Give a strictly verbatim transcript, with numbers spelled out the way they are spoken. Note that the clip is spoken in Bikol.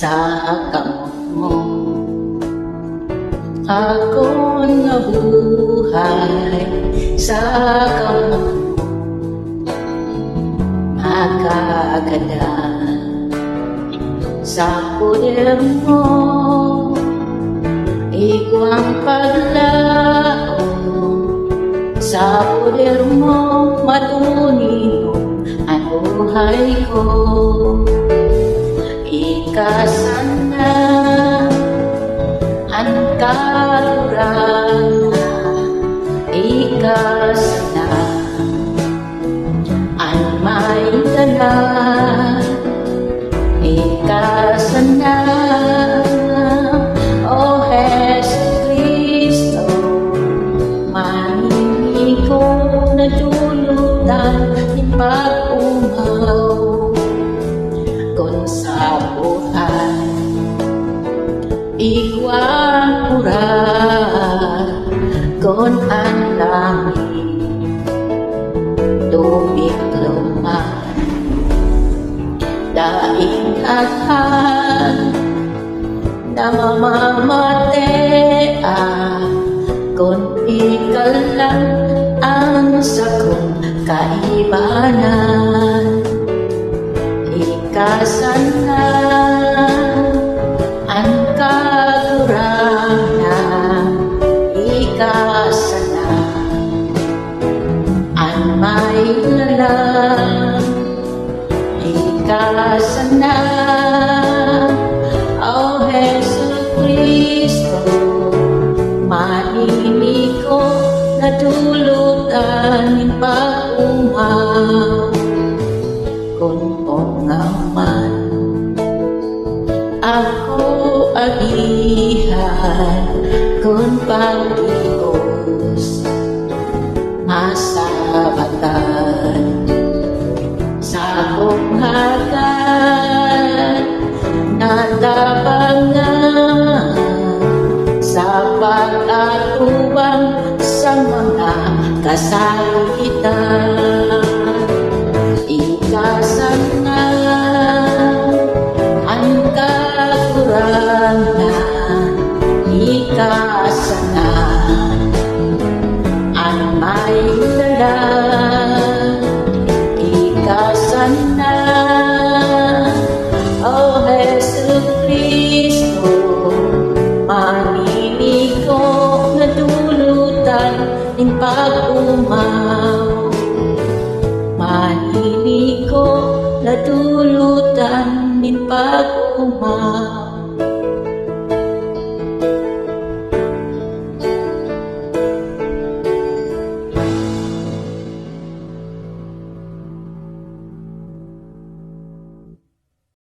sa kamot mo. Akon nga buhay sa kamot mo magkagadan. Sa poder mo, igwang paglaom. Sa poder mo, matunion an buhay ko. Ika sana an Kagurangnan, ika sana an may dala. Ika sana, O Jesu-Cristo, maninigo na dulutan nin pag-omaw. Kun sa buhay igwang urat, kun an langit tubig luman, daing adhan na mamamatea, kun ika lang an sakong kaibanan. Ika sana an Kagurangnan, ika sana an may lalang. Ika sana, O Jesu-Cristo, maninigo na dulutan nin pag-omaw. Kun onga man, ako agihan kun pagdios masabatan. Sakong hagad natabangan sa pag-atubang sa mga kasakitan. Ika sana an Kagurangnan, ika sana an may dala. Ika sana, O Jesu-Cristo, maninigo na dulutan nin pag-omaw. Maninigo na dulutan nin pag-omaw.